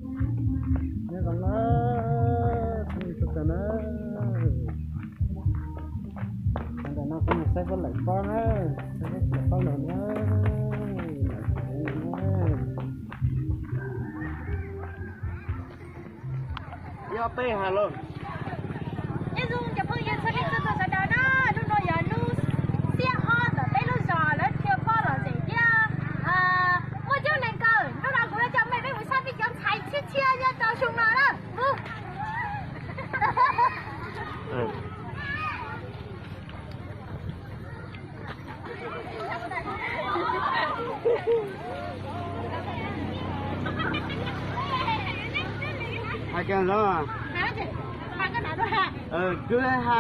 Nyob zoo na, txhua tus na, ntawm no kuv mus saib pab lawm pob na, saib pab lawm pob na. Nyob peb ha lauj. Nyob zoo cov phooj ywg txhua leej txhua tus sawv daws na, hnub no yog hnub xiab ob ntawm peb lub zos lawv dhia pob lom zem thiab muaj coob leej kawg. Hnub no kuv yuav coj mej peb mus saib peb cov ntxhais tshiab tshiab nyob rau xyoo no na. Hais kag los. Kwv ha.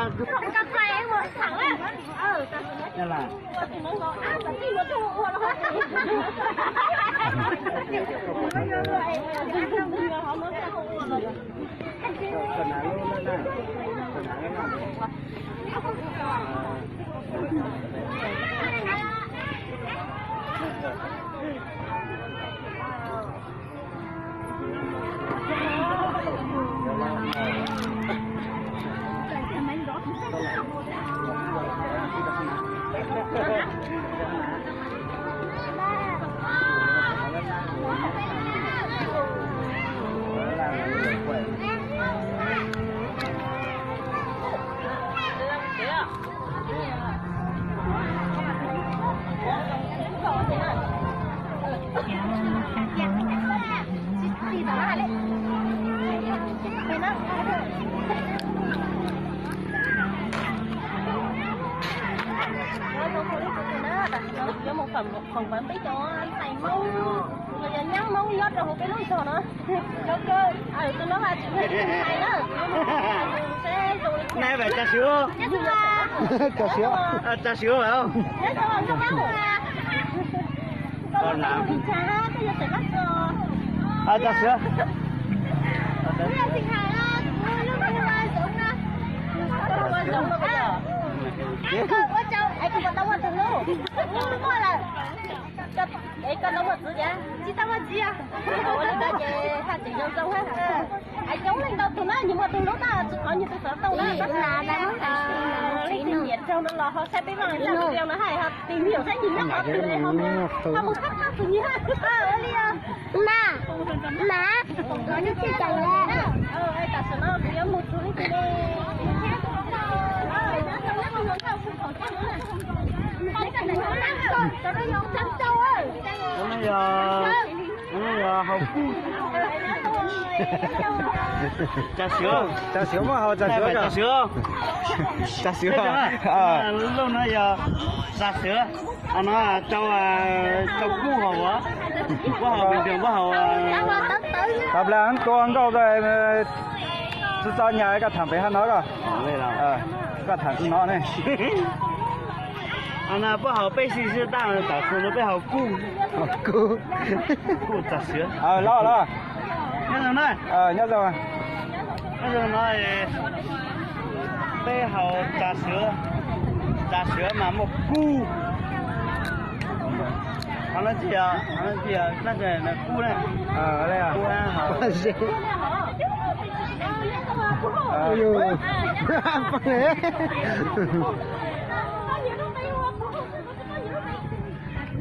Yuav mus phỏng vấn peb cov ntxhais Hmoob los yog nyab Hmoob nyob rau hauv peb lub zos no. Cov kawg, tus no mas tsis yog tus ntxhais na. Nai vas tsa siv, tsa siv, tsa siv. Tsa siv. Es koj tau muaj txwv tias tsis tau muaj txiv? Ua li ntawd ces haj tseem zoo zoo. Hais coob leej ntau tus na, nyias muaj tus hlub na, tsis qhov nyias tus xov tooj na. Leej twg nyiam raug no los ho saib peb vaj video no hais ho tìm hiểu saib nyias nyob qhov twg es ho mus thab thab tus nyias. Ua li os. Mas, mas, los nyob tsis cas li. Tam sim no kuv yuav mus txog leej twg li. Yog hauv kuj. Tsa siv, tsa siv, muaj hauv tsa siv, tsa siv. Lub no yog tsa siv, no rau, rau kuj hauv, kuj hauv, kuj hauv. Tab laj tua nkauj txo nyas koj tham pem hab no koj. Koj tham kuv no ne. Puab hauv peb sib sib tag, tam sim no peb hauv kuj. Kuj tsa siv. Los los. Nyob zoo na. Nyob zoo. Nyob zoo no, peb hauv tsa siv, tsa siv mas muaj kuj. Qhov no tsis yog, qhov no tsis yog, kuj na. Kuj na.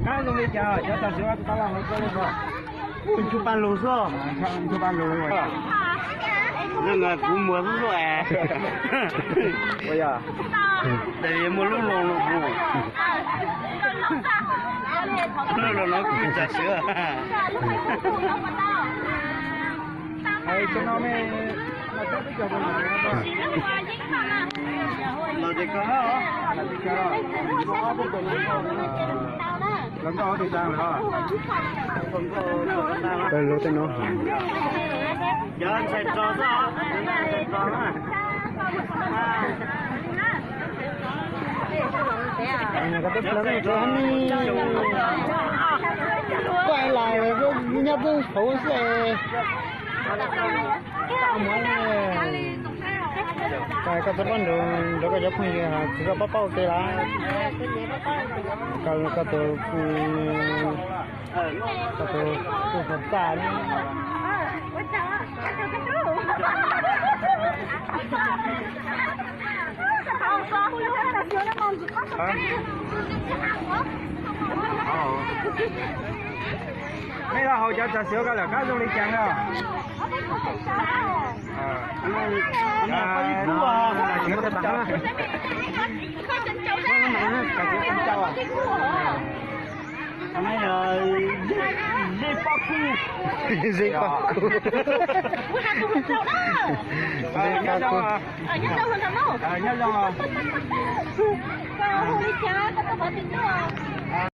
Qab zoo li cas cov tsa siv tab laj hauv koj li ko? Nchuav paj lug xwb. Nchuav paj lug. Zoo nkaus kuv muag xwb xwb es. Ua yog. Tes muaj lub loo lug. Lub loo no kuj tsa siv. Hais txog no me, los ces koj, los nkauj tus tas lawm. Lub tej no, cov ntxhais ros xwb. Koj twb plaws rau hab ni. Koj es las nyob twb hauv xwb es. Koj txhob pab nrug nrug koj cov phooj ywg, tsis koj pab paub ua ke lawm. Koj tus, koj tus kuj txaj txaj na. Nej los haus cov txav xwm ko lawm qab zoo li cas no? Zeb paj kub. Zeb paj kub. Nyob zoo.